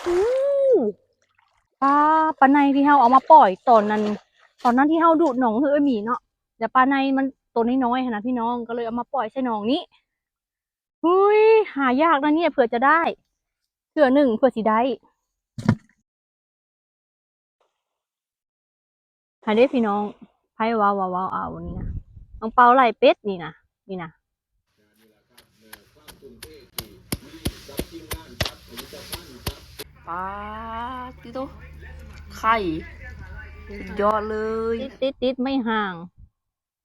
ອູ້ ປາ ປາໄນທີ່ເຮົາເອົາມາປ່ອຍຕອນນັ້ນ ຕອນນັ້ນທີ່ເຮົາດູດໜອງເອື້ອຍໝີເນາະ ແລ້ວປາໄນມັນໂຕນ້ອຍໆຫັ້ນນະພີ່ນ້ອງ ກໍເລີຍເອົາມາປ່ອຍໃສ່ໜອງນີ້. ຫຸຍ ຫາຍາກນະເນຍ ເຜື່ອຈະໄດ້ ເທື່ອໜຶ່ງເຜື່ອຊິໄດ້. ຫັ້ນເດ້ພີ່ນ້ອງ ໃຜເວົ້າ ເວົ້າ ເວົ້າເອົານີ້ນະ ອັງເປົາໄລ່ເປັດນີ້ນະ ນີ້ນະ ປາດຕິໂຕ ໄຂ່ ສຸດຍອດເລີຍ ຕິດໆໆ ໄມ້ຫ່າງ.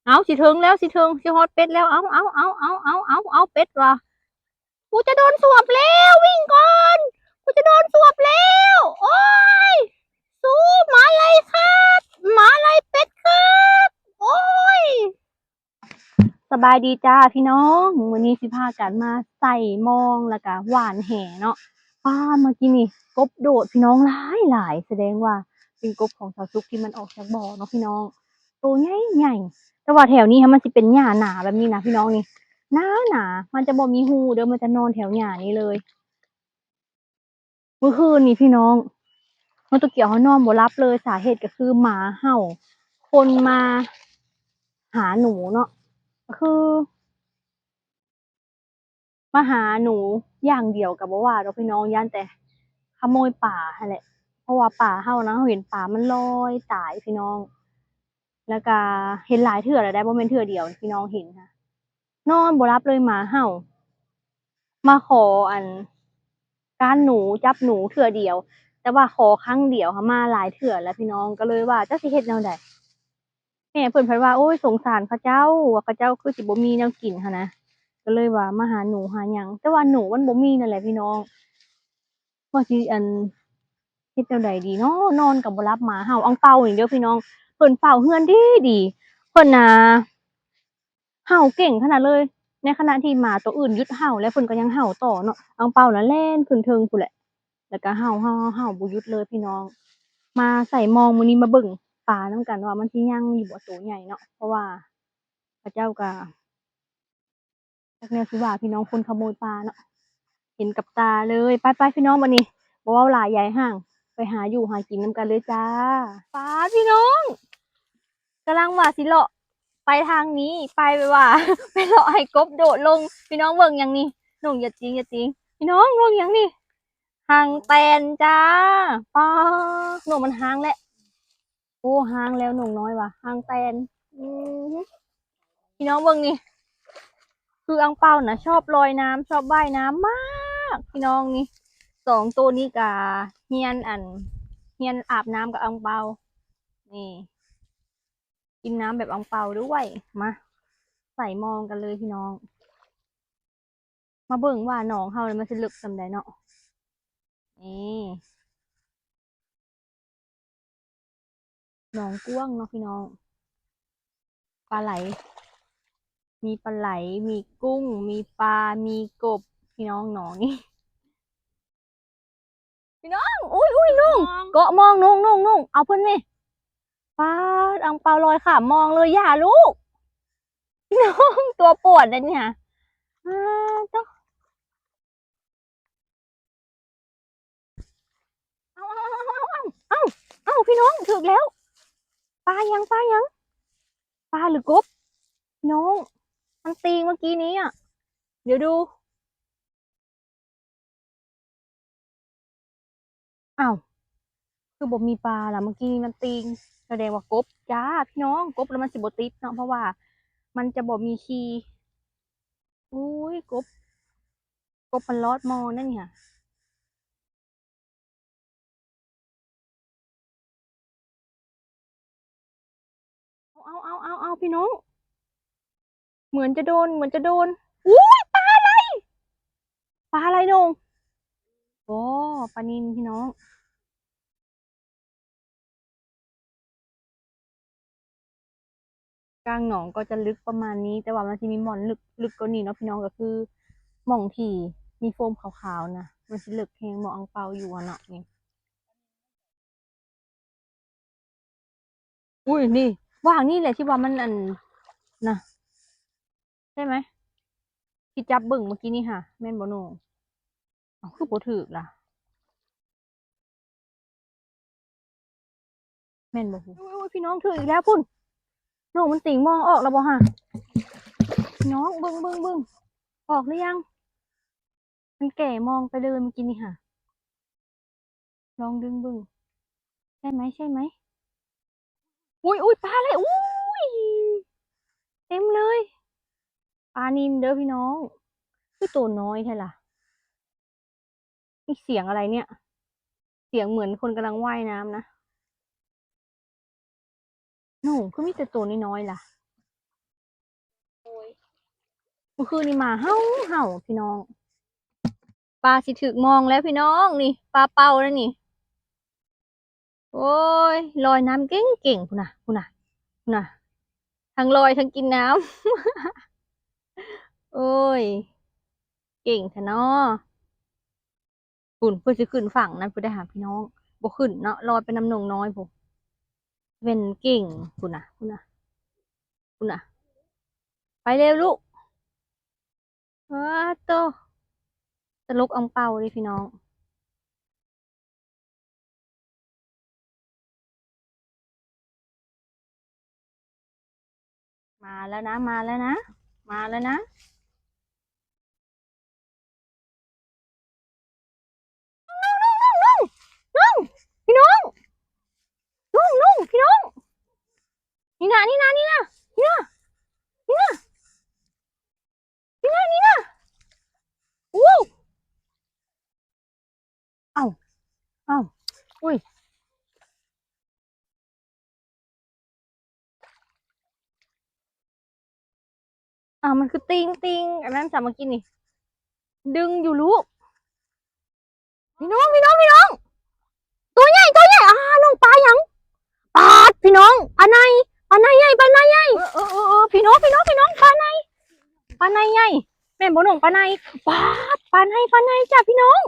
ເອົາ ຊິເຖິງແລ້ວ ຊິເຖິງ ຊິຮອດເປັດແລ້ວ ເອົາ ເອົາ ເອົາ ເອົາ ເອົາ ເອົາ ເອົາ ເປັດວ່າ ກູຈະໂດນສວບແລ້ວ ວິ່ງກ່ອນ ກູຈະໂດນສວບແລ້ວ ໂອ້ຍ ສູ ໝາໄລ່ຄັບ ໝາໄລ່ເປັດຄັບ ໂອ້ຍ. ສະບາຍດີຈ້າພີ່ນ້ອງ ມື້ນີ້ຊິພາກັນມາໃສ່ມອງ ແລ້ວກະຫວ່ານແຫເນາະ. ປ້າ ເມື່ອກີ້ນີ້ກົບໂດດພີ່ນ້ອງ ຫຼາຍໆ ສະແດງວ່າເປັນກົບຂອງສາວສຸກທີ່ມັນອອກຈາກບໍ່ເນາະພີ່ນ້ອງ ໂຕໃຫຍ່ໆ ແຕ່ວ່າແຖວນີ້ຫັ້ນມັນຊິເປັນຫຍ້າໜາແບບນີ້ນະພີ່ນ້ອງ ນີ້ໜາໆ ມັນຈະບໍ່ມີຮູເດີ້ ມັນຈະນອນແຖວຫຍ້ານີ້ເລີຍ. ມື້ຄືນນີ້ພີ່ນ້ອງ ນ້ອງໂຕກຽວເຮົານອນບໍ່ຫຼັບເລີຍ ສາເຫດກໍຄືໝາເຫົ່າ ຄົນມາຫາໜູເນາະ ກໍຄື ມາຫາໜູຢ່າງດຽວກໍບໍ່ວ່າດອກພີ່ນ້ອງ ຢ້ານແຕ່ຂະໂມຍປາຫັ້ນແຫຼະ ເພາະວ່າປາເຮົານະ ເຮົາເຫັນປາມັນລອຍຕາຍພີ່ນ້ອງ ແລ້ວກະເຫັນຫຼາຍເທື່ອແລ້ວໄດ໋ ບໍ່ແມ່ນເທື່ອດຽວພີ່ນ້ອງເຫັນນະ ນອນບໍ່ຫຼັບເລີຍ ໝາເຫົ່າ ມາຂໍອັນ ການໜູ ຈັບໜູເທື່ອດຽວ ແຕ່ວ່າຂໍຄັ້ງດຽວ ຫາມາຫຼາຍເທື່ອແລ້ວພີ່ນ້ອງ ກໍເລີຍວ່າຈັກຊິເຮັດແນວໃດ ແມ່ເພິ່ນພັດວ່າ ໂອ້ຍ ສົງສານເຂົາເຈົ້າ ວ່າເຂົາເຈົ້າຄືຊິບໍ່ມີແນວກິນຫັ້ນນະ ກໍເລີຍວ່າມາຫາໜູຫາຫຍັງ ແຕ່ວ່າໜູມັນບໍ່ມີນັ້ນແຫຼະພີ່ນ້ອງ ວ່າຊິ ອັນ ເຮັດແນວໃດດີເນາະ ນອນກໍບໍ່ຫຼັບ ໝາເຫົ່າ ອັງເປົານີ້ເດີ້ພີ່ນ້ອງ ເພິ່ນເຝົ້າເຮືອນດີໆ ເພິ່ນນະ ເຫົ່າເກັ່ງຂະໜາດເລີຍ ໃນຂະນະທີ່ໝາໂຕອື່ນຢຸດເຫົ່າແລ້ວ ເພິ່ນກໍຍັງເຫົ່າຕໍ່ເນາະ ອັງເປົານະແລ່ນຂຶ້ນເທິງພຸ້ນແຫຼະ ແລ້ວກໍເຫົ່າໆໆ ບໍ່ຢຸດເລີຍພີ່ນ້ອງ. ມາໃສ່ມອງມື້ນີ້ ມາເບິ່ງປານຳກັນວ່າມັນຊິຍັງຢູ່ບໍ່ ໂຕໃຫຍ່ເນາະ ເພາະວ່າເຂົາເຈົ້າກໍ ຈັກແນວຊິວ່າພີ່ນ້ອງ ຄົນຂະໂມຍປາເນາະ ເຫັນກັບຕາເລີຍ. ໄປໆ ພີ່ນ້ອງ ບັດນີ້ບໍ່ເວົ້າຫຼາຍຢາຍຫ່າງ ໄປຫາຢູ່ຫາກິນນຳກັນເລີຍຈ້າ. ປາດ ພີ່ນ້ອງ ກຳລັງວ່າຊິເລາະໄປທາງນີ້ ໄປແບບວ່າ ໄປເລາະໃຫ້ກົບໂດດລົງ. ພີ່ນ້ອງເບິ່ງຫຍັງນີ້ ນ້ອງ ຢ່າຕີງ ຢ່າຕີງ ພີ່ນ້ອງເບິ່ງຫຍັງນີ້ ຮັງແຕນຈ້າ. ປາດ ນ້ອງມັນຮາງແລ້ວ. ໂອ້ ຮາງແລ້ວໜູນ້ອຍວ່າ ຮາງແຕນ. ອື ພີ່ນ້ອງເບິ່ງນີ້ ຄືອັງເປົານະ ຊອບລອຍນ້ຳ ຊອບວ່າຍນ້ຳມາກ ພີ່ນ້ອງ. ນີ້ ສອງໂຕນີ້ກະຮຽນ ອັນ ຮຽນອາບນ້ຳກັບອັງເປົາ. ນີ້ ກິນນ້ຳແບບອັງເປົາດ້ວຍ. ມາ ໃສ່ມອງກັນເລີຍພີ່ນ້ອງ. ມາເບິ່ງວ່າໜອງເຮົານີ້ມັນຊິເລິກສ່ຳໃດເນາະ. ນີ້ ໜອງກວ້າງເນາະພີ່ນ້ອງ ປາໄຫຼ ມີປາໄຫຼ ມີກຸ້ງ ມີປາ ມີກົບ ພີ່ນ້ອງ. ໜອງນີ້ ພີ່ນ້ອງ ອຸ້ຍໆ ໜຸ່ງ ເກາະມອງ ໜຸ່ງໆ ເອົາເພິ່ນແມ່. ປາດ ອັງເປົາລອຍຂ້າມມອງເລີຍ ຢ່າລູກ ພີ່ນ້ອງ ຕົວປວດເດ້ນີ້ຫາ. ອາ ໂຕ ເອົາໆໆໆໆ ເອົາ ເອົາ ພີ່ນ້ອງ ຖືກແລ້ວ. ປາຫຍັງ ປາຫຍັງ ປາຫຼືກົບ ພີ່ນ້ອງ? ມັນຕີງເມື່ອກີ້ນີ້ອະ ດຽວດູ. ອ້າວ ຄືບໍ່ມີປາລະ ເມື່ອກີ້ນີ້ມັນຕີງ ສະແດງວ່າກົບຈ້າ ພີ່ນ້ອງ. ກົບແລ້ວມັນຊິບໍ່ຕິດເນາະ ເພາະວ່າມັນຈະບໍ່ມີຄີ. ອຸ້ຍ ກົບ ກົບມັນລອດມອງນັ້ນຫະ. ເອົາໆໆໆ ພີ່ນ້ອງ ເໝືອນຈະໂດນ ເໝືອນຈະໂດນ. ອຸ້ຍ ປາໄຫຼ ປາໄຫຼໜູ. ໂອ້ ປານິນ ພີ່ນ້ອງ. ກາງໜອງກໍຈະເລິກປະມານນີ້ ແຕ່ວ່າມັນຊິມີບ່ອນເລິກ ເລິກກວ່ານີ້ເນາະ ພີ່ນ້ອງ. ກໍຄືໝ່ອງທີ່ມີໂຟມຂາວໆນະ ມັນຊິເລິກແຮງ ໝ່ອງອັງເປົາຢູ່ຫັ້ນເນາະ. ນີ້ ອຸ້ຍ ນີ້ ຫວ່າງນີ້ແຫຼະທີ່ວ່າມັນ ອັນ ນະ ໃຊ່ໄໝ? ທີ່ຈັບເບິ່ງເມື່ອກີ້ນີ້ຫາ ແມ່ນບໍ່ໜູ? ເອົ້າ ຄືບໍ່ຖືກລະ? ແມ່ນບໍ່? ອຸ້ຍໆ ພີ່ນ້ອງ ຖືກອີກແລ້ວພຸ້ນ. ນ້ອງມັນຕີງມອງອອກແລ້ວບໍ່ຫະ? ນ້ອງ ເບິ່ງໆໆ ອອກຫຼືຍັງ? ມັນແກ່ມອງໄປເລີຍມື້ກີ້ນີ້ຫະ. ລອງດຶງເບິ່ງ ໃຊ່ໄໝ ໃຊ່ໄໝ? ອຸ້ຍໆ ປາເລີຍ ອຸ້ຍ ເຕັມເລີຍ. ປານິນເດີພີ່ນ້ອງ ຄືໂຕນ້ອຍແທ້ລະ. ນີ້ສຽງອະໄລເນຍ? ສຽງເໝືອນຄົນກຳລັງວ່າຍນ້ຳນະ. ໜູ ຄືມີແຕ່ໂຕນ້ອຍໆລະ? ໂອ້ຍ ມື້ຄືນນີ້ໝາເຫົ່າໆ ພີ່ນ້ອງ. ປາຊິຖືກມອງແລ້ວພີ່ນ້ອງ ນີ້ ປາເປົ້າແລ້ວນີ້. ໂອ້ຍ ລອຍນ້ຳເກັ່ງໆ ພຸ້ນນະ ພຸ້ນນະ ພຸ້ນນະ ທັງລອຍທັງກິນນ້ຳ. ໂອ້ຍ ເກັ່ງແທ້ເນາະ. ພຸ້ນ ເພິ່ນຊິຂຶ້ນຝັ່ງນັ້ນພຸ້ນໄດ໋ຫາພີ່ນ້ອງ. ບໍ່ຂຶ້ນເນາະ ລອຍໄປນຳໜອງນ້ອຍພຸ້ນ. ເປັນເກັ່ງ ພຸ້ນນະ ພຸ້ນນະ ພຸ້ນນະ. ໄປເລັວລູກ. ເອີ ໂຕ ຕະຫຼົກອັ່ງເປົາເດ້ພີ່ນ້ອງ. ມາແລ້ວນະ ມາແລ້ວນະ ມາແລ້ວນະ. ນ້ອງ ນ້ອງ ພີ່ນ້ອງ ນ້ອງ ນ້ອງ ພີ່ນ້ອງ. ນີ້ນະ ນີ້ນະ ນີ້ນະ ນີ້ນະ ນີ້ນະ ນີ້ນະ ນີ້ນະ. ໂອ້ ເອົ້າ ເອົ້າ ອຸ້ຍ. ອ້າວ ມັນຄືຕິງຕິງອັນນັ້ນຊະ ເມື່ອກີ້ນີ້ ດຶງຢູ່ລູກ. ພີ່ນ້ອງ ພີ່ນ້ອງ ພີ່ນ້ອງ ໂຕໃຫຍ່ ໂຕໃຫຍ່. ອ້າ ນ້ອງ ປາຫຍັງ? ປາດ ພີ່ນ້ອງ ປາໄນ ປາໄນໃຫຍ່ ປາໄນໃຫຍ່. ເອີ ເອີ ເອີ ເອີ ພີ່ນ້ອງ ພີ່ນ້ອງ ພີ່ນ້ອງ ປາໄນ ປາໄນໃຫຍ່. ແມ່ນບໍ່ນ້ອງ? ປາໄນ. ປາດ ປາໄນ ປາໄນຈ້າພີ່ນ້ອງ.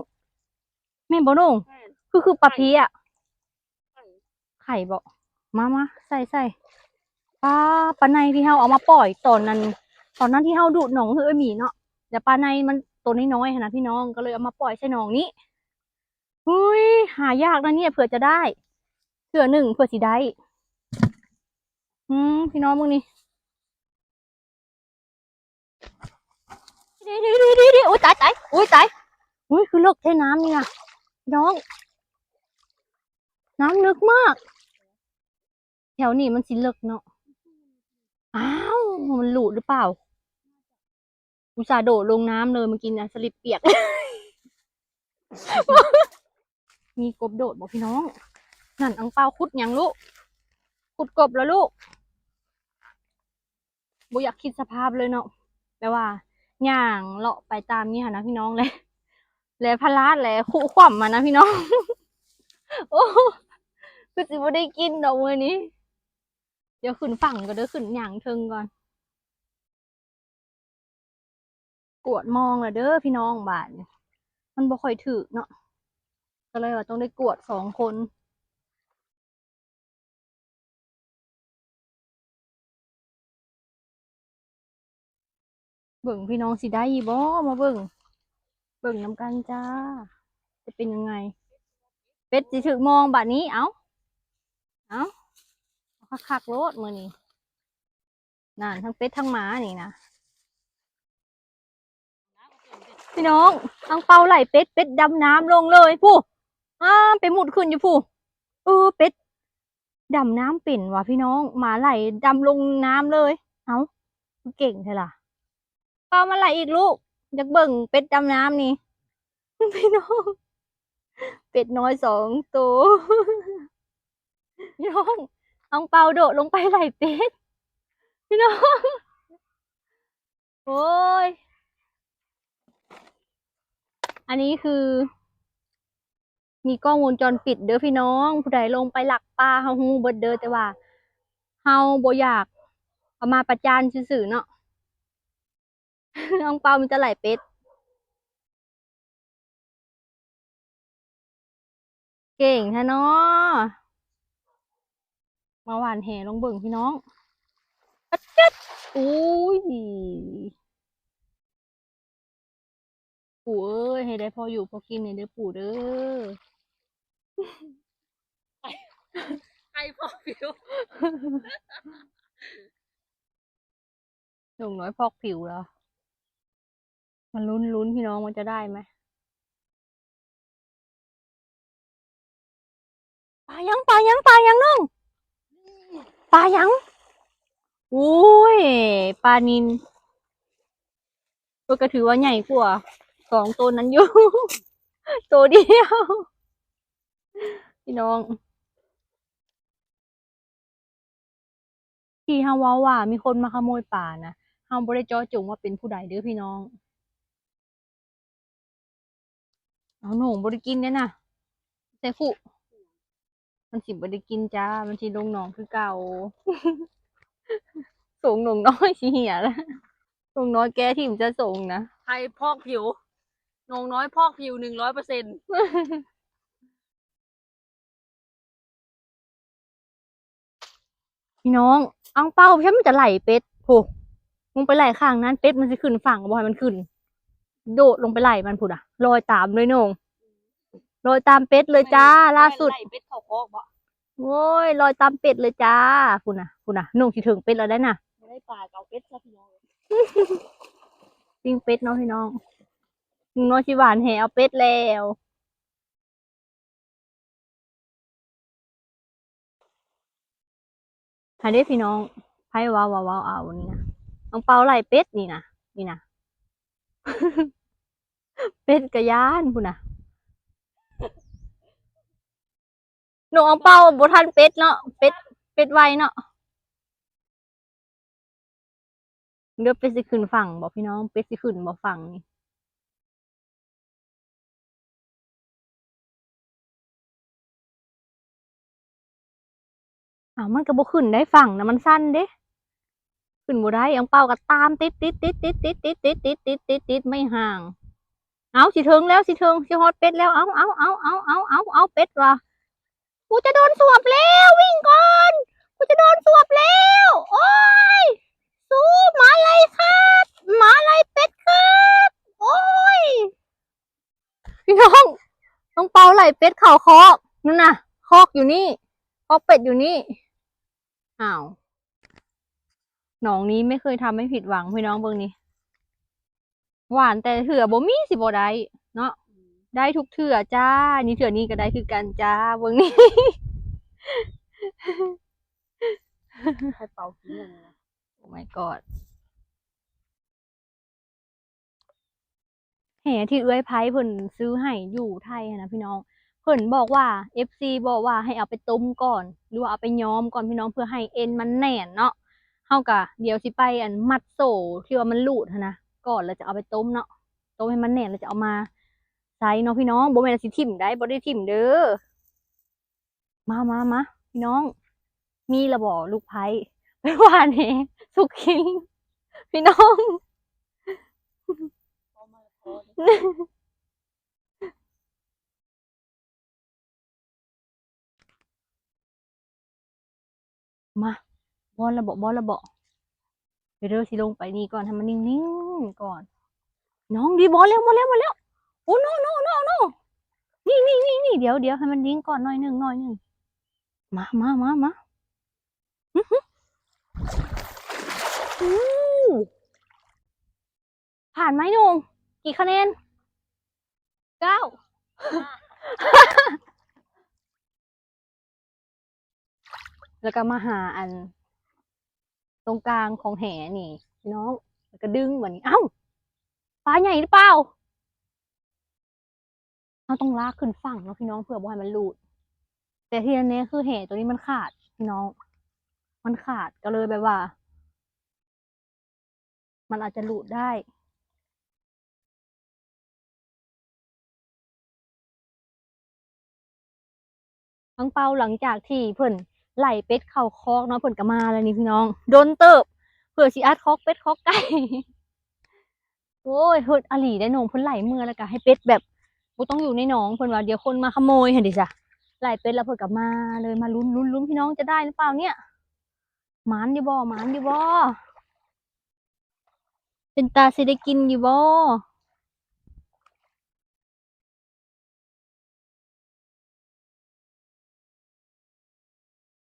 ແມ່ນບໍ່ນ້ອງ? ແມ່ນ. ຄື ຄືປາເພຍ. ໄຂ່ ໄຂ່ບໍ? ມາ ມາ ໃສ່ ໃສ່. ປາ ປາໄນທີ່ເຮົາເອົາມາປ່ອຍຕອນນັ້ນ ຕອນນັ້ນທີ່ເຮົາດູດໜອງເຮືອເອື້ອຍໝີເນາະ, ແລ້ວປາໄນມັນໂຕນ້ອຍໆຫັ້ນນະພີ່ນ້ອງ, ກໍເລີຍເອົາມາປ່ອຍໃສ່ໜອງນີ້. ເຮີ້ຍ ຫາຍາກນະເນຍ ເຜື່ອຈະໄດ້ ເທື່ອໜຶ່ງເຜື່ອຊິໄດ້. ອືມ ພີ່ນ້ອງເບິ່ງນີ້. ດີໆໆໆ ໂອ້ຍ ຕາຍໆ ໂອ້ຍ ຕາຍ ໂອ້ຍ ຄືເລິກແທ້ນ້ຳນີ້ນະ ນ້ອງ ນ້ຳເລິກມາກ. ແຖວນີ້ມັນຊິເລິກເນາະ. ອ້າວ ມັນຫຼຸດຫຼືເປົ່າ? ອຸດສ່າໂດດລົງນ້ຳເລີຍ ເມື່ອກີ້ນະ ສະລິດປຽກ. ມີກົບໂດດບໍ່ພີ່ນ້ອງ? ນັ້ນ ອັງເປົາຂຸດຫຍັງລູກ? ຂຸດກົບລະລູກ? ບໍ່ຢາກຄິດສະພາບເລີຍເນາະ ແບບວ່າຍ່າງເລາະໄປຕາມນີ້ຫັ້ນນະພີ່ນ້ອງ ແລະ ແລະພະລາດ ແລະຄຸຄວ່ຳມານະພີ່ນ້ອງ. ໂອ້ ຄືຊິບໍ່ໄດ້ກິນດອກມື້ນີ້. ດຽວຂຶ້ນຝັ່ງກ່ອນເດີ ຂຶ້ນຍ່າງເທິງກ່ອນ. ກວດມອງລະເດີພີ່ນ້ອງ ບາດນີ້ມັນບໍ່ຄ່ອຍຖືກເນາະ ກໍເລີຍວ່າຕ້ອງໄດ້ກວດສອງຄົນ. ເບິ່ງພີ່ນ້ອງຊິໄດ້ບໍ່ ມາເບິ່ງ ເບິ່ງນຳກັນຈ້າ ຈະເປັນຍັງໄງ. ເປັດຊິຖືກມອງບາດນີ້ ເອົ້າ ເອົ້າ ເອົາຄັກໆໂລດມື້ນີ້. ນັ້ນ ທັງເປັດທັງໝານີ້ນະ ພີ່ນ້ອງ. ອັງເປົາໄລ່ເປັດ ເປັດດຳນ້ຳລົງເລີຍ ພຸ້ນ ອ້າ ໄປມຸດຂຶ້ນຢູ່ພຸ້ນ. ເອີ ເປັດດຳນ້ຳເປັນຫວາພີ່ນ້ອງ ໝາໄລ່ດຳລົງນ້ຳເລີຍ. ເອົ້າ ຄືເກັ່ງແທ້ລະ. ເປົາມາໄລ່ອີກລູກ ຢາກເບິ່ງເປັດດຳນ້ຳນີ້ ພີ່ນ້ອງ. ເປັດນ້ອຍສອງໂຕ ພີ່ນ້ອງ. ອັງເປົາໂດດລົງໄປໄລ່ເປັດ ພີ່ນ້ອງ. ໂອ້ຍ ອັນນີ້ຄືມີກ້ອງວົງຈອນປິດເດີພີ່ນ້ອງ ຜູ້ໃດລົງໄປລັກປາ ເຮົາຮູ້ເບິດເດີ ແຕ່ວ່າເຮົາບໍ່ຢາກເອົາມາປະຈານຊື່ໆເນາະ. ອັງເປົາມີແຕ່ໄລ່ເປັດ. ເກັ່ງແທ້ເນາະ ມາຫວ່ານແຫລອງເບິ່ງພີ່ນ້ອງ. ປັດຈັດ ໂອ້ຍ ປູເອີຍ ໃຫ້ໄດ້ພໍຢູ່ພໍກິນແດ່ເດີປູເດີ. ໄຂ່ພອກຜິວ ໜຸ່ມນ້ອຍພອກຜິວເຫຼືອ. ມາລຸ້ນໆ ພີ່ນ້ອງ ວ່າຈະໄດ້ໄໝ? ປາຫຍັງ ປາຫຍັງ ປາຫຍັງນ້ອງ? ປາຫຍັງ? ໂອ້ຍ ປານິນ. ເອີ ກໍຖືວ່າໃຫຍ່ກວ່າສອງໂຕນັ້ນຢູ່ ໂຕດຽວ ພີ່ນ້ອງ. ທີ່ເຮົາເວົ້າວ່າມີຄົນມາຂະໂມຍປານະ ເຮົາບໍ່ໄດ້ເຈາະຈົງວ່າເປັນຜູ້ໃດເດີພີ່ນ້ອງ. ເອົາ ໜູບໍ່ໄດ້ກິນເດ້ນະ ໃສ່ຄຸ ມັນຊິບໍ່ໄດ້ກິນຈ້າ ມັນຊິລົງໜອງຄືເກົ່າ. ໂສງໜູນ້ອຍຊິເຫ່ຍລະ ໜູນ້ອຍແກ້ຖິ້ມຈະໂສງນະ. ໄຂ່ພອກຜິວ ໜູນ້ອຍພອກຜິວ ໜຶ່ງຮ້ອຍເປີເຊັນ. ພີ່ນ້ອງ ອັງເປົາ ເພິ່ນມັນຈະໄລ່ເປັດ ໂອ້ ລົງໄປໄລ່ຂ້າງນັ້ນ ເປັດມັນຊິຂຶ້ນຝັ່ງ ບໍ່ໃຫ້ມັນຂຶ້ນ ໂດດລົງໄປໄລ່ມັນພຸ້ນນະ ລອຍຕາມເລີຍນ້ອງ ລອຍຕາມເປັດເລີຍຈ້າ ລ່າສຸດ ໄລ່ເປັດເຂົ້າຄອກບໍ? ໂອ້ຍ ລອຍຕາມເປັດເລີຍຈ້າ ພຸ້ນນະ ພຸ້ນນະ ນ້ອງຊິເຖິງເປັດແລ້ວໄດ໋ນະ ບໍ່ໄດ້ປາກໍເອົາເປັດຊະພີ່ນ້ອງ ປີ້ງເປັດເນາະພີ່ນ້ອງ ໜູນ້ອຍຊິຫວ່ານແຫເອົາເປັດແລ້ວ. ຫັ້ນເດ້ພີ່ນ້ອງ ໃຜເວົ້າ ເວົ້າ ເວົ້າເອົານີ້ນະ ອັງເປົາໄລ່ເປັດນີ້ນະ ນີ້ນະ ເປັດກະຢ້ານພຸ້ນນະ ໜູອັງເປົາບໍ່ທັນເປັດເນາະ ເປັດ ເປັດໄວເນາະ. ເດີ ເປັດຊິຂຶ້ນຝັ່ງບໍ່ພີ່ນ້ອງ ເປັດຊິຂຶ້ນບໍ່ຝັ່ງນີ້? ອ້າວ ມັນກໍບໍ່ຂຶ້ນໄດ໋ ຝັ່ງນະມັນຊັນເດ້ ຂຶ້ນບໍ່ໄດ້ ອັງເປົາກໍຕາມຕິດໆໆໆໆໆໆໆໆ ໄມ້ຫ່າງ. ເອົາ ຊິເຖິງແລ້ວ ຊິເຖິງ ຊິຮອດເປັດແລ້ວ ເອົາ ເອົາ ເອົາ ເປັດວ່າ ກູຈະໂດນສວບແລ້ວ ວິ່ງກ່ອນ ກູຈະໂດນສວບແລ້ວ ໂອ້ຍ ສູ ໝາໄລ່ຄາດ ໝາໄລ່ເປັດຄາດ ໂອ້ຍ ພີ່ນ້ອງ ນ້ອງເປົາໄລ່ເປັດເຂົ້າຄອກ ນັ້ນນະ ຄອກຢູ່ນີ້ ຄອກເປັດຢູ່ນີ້ ອ້າວ ໜອງນີ້ໄມ່ເຄີຍທຳໃຫ້ຜິດຫວັງ ພີ່ນ້ອງເບິ່ງນີ້ ຫວ່ານແຕ່ເທື່ອບໍ່ມີຊິບໍ່ໄດ້ເນາະ ໄດ້ທຸກເທື່ອຈ້າ ນີ້ເທື່ອນີ້ກໍໄດ້ຄືກັນຈ້າ ເບິ່ງນີ້ ໃຫ້ເປົາກິນຫຍັງນະ Oh my god ແຫທີ່ເອື້ອຍໄພເພິ່ນຊື້ໃຫ້ຢູ່ໄທຫັ້ນນະພີ່ນ້ອງ ເພິ່ນບອກວ່າ ເອັຟຊີ ບອກວ່າໃຫ້ເອົາໄປຕົ້ມກ່ອນ ຫຼືວ່າເອົາໄປຍ້ອມກ່ອນພີ່ນ້ອງ ເພື່ອໃຫ້ເອັນມັນແໜ້ນເນາະ ເຮົາກະດຽວຊິໄປ ອັນ ມັດໂສ້ທີ່ວ່າມັນຫຼູດຫັ້ນນະ ກ່ອນ ແລ້ວຈະເອົາໄປຕົ້ມເນາະ ຕົ້ມໃຫ້ມັນແໜ້ນ ແລ້ວຈະເອົາມາໃສ່ເນາະພີ່ນ້ອງ ບໍ່ແມ່ນວ່າຊິຖິ້ມໄດ້ ບໍ່ໄດ້ຖິ້ມເດີ. ມາ ມາ ມາ ພີ່ນ້ອງ ມີລະບໍ່ລູກໄພ້ ໄປຫວ່ານແຫ ສຸກກິນ ພີ່ນ້ອງ ມາ ບອນລະເບາະ ບອນລະເບາະ ເດີ ເດີ ຊິລົງໄປນີ້ກ່ອນ ໃຫ້ມັນນິ່ງໆກ່ອນ ນ້ອງ ດີ ບອນແລ້ວ ມາແລ້ວ ມາແລ້ວ ໂອ້ ໂນ ໂນ ໂນ ໂນ ນີ້ ນີ້ ນີ້ ນີ້ ດຽວ ດຽວ ໃຫ້ມັນນິ່ງກ່ອນໜ້ອຍໜຶ່ງ ໜ້ອຍໜຶ່ງ ມາ ມາ ມາ ມາ ອື ຜ່ານໄໝໜຸ່ມ? ກີ່ຄະແນນ? ເກົ້າ ແລ້ວກໍມາຫາອັນ ຕົງກາງຂອງແຫນີ້ພີ່ນ້ອງ ແລ້ວກໍດຶງບາດນີ້ ເອົ້າ ປາໃຫຍ່ຫຼືເປົ່າ? ເຮົາຕ້ອງລາກຂຶ້ນຝັ່ງເນາະພີ່ນ້ອງ ເພື່ອບໍ່ໃຫ້ມັນຫຼຸດ ແຕ່ທີ່ແນ່ໆຄືແຫໂຕນີ້ມັນຂາດພີ່ນ້ອງ ມັນຂາດ ກໍເລີຍແບບວ່າ ມັນອາດຈະຫຼຸດໄດ້. ອັງເປົາ ຫຼັງຈາກທີ່ເພິ່ນໄລ່ເປັດເຂົ້າຄອກເນາະ ເພິ່ນກໍມາແລ້ວນີ້ພີ່ນ້ອງ ດົນເຕີບ ເພື່ອຊິອັດຄອກເປັດຄອກໄກ່ ໂອ້ຍ ເຮັດອີ່ຫຼີໄດ໋ນ້ອງ ເພິ່ນໄລ່ເມືອ ແລ້ວກໍໃຫ້ເປັດແບບບໍ່ຕ້ອງຢູ່ໃນໜອງ ເພິ່ນວ່າດຽວຄົນມາຂະໂມຍຫັ້ນເດຊະ ໄລ່ເປັດແລ້ວເພິ່ນກໍມາເລີຍ ມາລຸ້ນ ລຸ້ນ ລຸ້ນ ພີ່ນ້ອງ ຈະໄດ້ຫຼືເປົ່າເນຍ? ໝານຢູ່ບໍ່? ໝານຢູ່ບໍ່? ເປັນຕາຊິໄດ້ກິນຢູ່ບໍ່? ໂ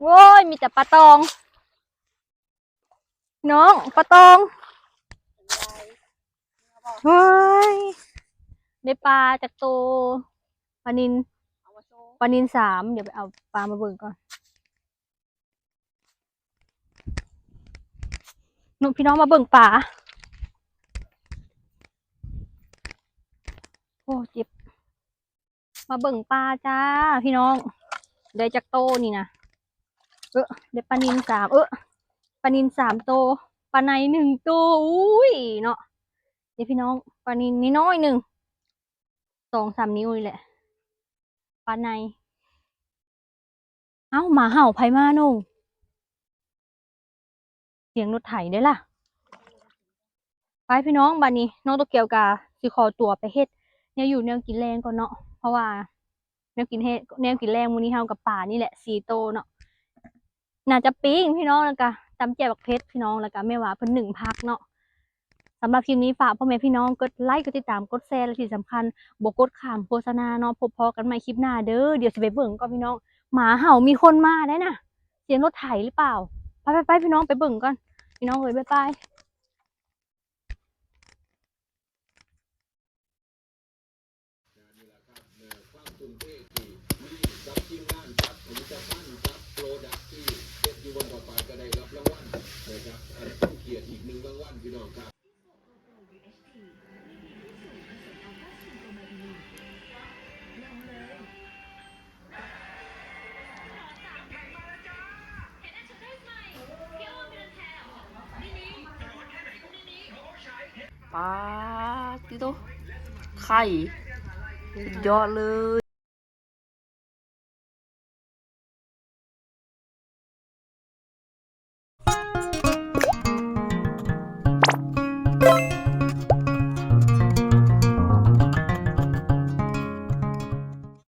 ໂອ້ຍ ມີແຕ່ປາຕອງ ນ້ອງ ປາຕອງ. ເຮີ້ຍ ໄດ້ປາຈັກໂຕ? ປານິນ ປານິນສາມ. ດຽວໄປເອົາປາມາເບິ່ງກ່ອນ. ເນາະ ພີ່ນ້ອງ ມາເບິ່ງປາ. ໂອ້ ເຈັບ. ມາເບິ່ງປາຈ້າພີ່ນ້ອງ ໄດ້ຈັກໂຕນີ້ນະ. ເອີ ໄດ້ປານິນສາມ ເອີ ປານິນສາມໂຕ ປາໄນໜຶ່ງໂຕ. ອຸ້ຍເນາະ ເດ້ພີ່ນ້ອງ ປານິນນ້ອຍໆໜຶ່ງ ສອງສາມນິ້ວນີ້ແຫຼະ ປາໄນ. ເອົ້າ ໝາເຫົ່າ ໃຜມາໂນງ? ສຽງລົດໄຖເດ້ລະ. ໄປພີ່ນ້ອງ ບາດນີ້ນ້ອງໂຕກຽວກະຊິຂໍຕົວໄປເຮັດແນວຢູ່ແນວກິນແລງກ່ອນເນາະ ເພາະວ່າແນວກິນເຮັດ ແນວກິນແລງມື້ນີ້ເຮົາກັບປານີ້ແຫຼະ ສີ່ໂຕເນາະ ໜ້າຈະປີ້ງພີ່ນ້ອງ ແລ້ວກະຕຳແຈ່ວບັກເຜັດພີ່ນ້ອງ ແລ້ວກະແມ່ຫວາເພິ່ນໜຶ້ງຜັກເນາະ. ສຳລັບຄລິບນີ້ຝາກພໍ່ແມ່ພີ່ນ້ອງກົດໄລ ກົດຕິດຕາມ ກົດແຊ ແລະທີ່ສຳຄັນບໍ່ກົດຂ້າມໂຄສະນາເນາະ. ພົບພໍ້ກັນໃໝ່ຄລິບໜ້າເດີ. ດຽວຊິໄປເບິ່ງກ່ອນພີ່ນ້ອງ ໝາເຫົ່າ ມີຄົນມາໄດ້ນະ ສຽງລົດໄຖຫຼືເປົ່າ? ໄປໆໆ ພີ່ນ້ອງ ໄປເບິ່ງກ່ອນພີ່ນ້ອງເອີຍ ບາຍບາຍ. ນີ້ລະຄັບ ເອີ ຄວາມທຸ່ມເທທີ່ມີກັບທີມງານ ກັບຜະລິດຕະພັນ ກັບໂປຣດັກທີ່ເຮັດຢູ່ບ່ອນຕໍ່ໄປ ກໍໄດ້ຮັບລາງວັນນະຄັບ ເປັນກຽດອີກໜຶ່ງລາງວັນພີ່ນ້ອງຄັບ. ປາດຕິໂຕ ໄຂ່ ສຸດຍອດເລີຍ.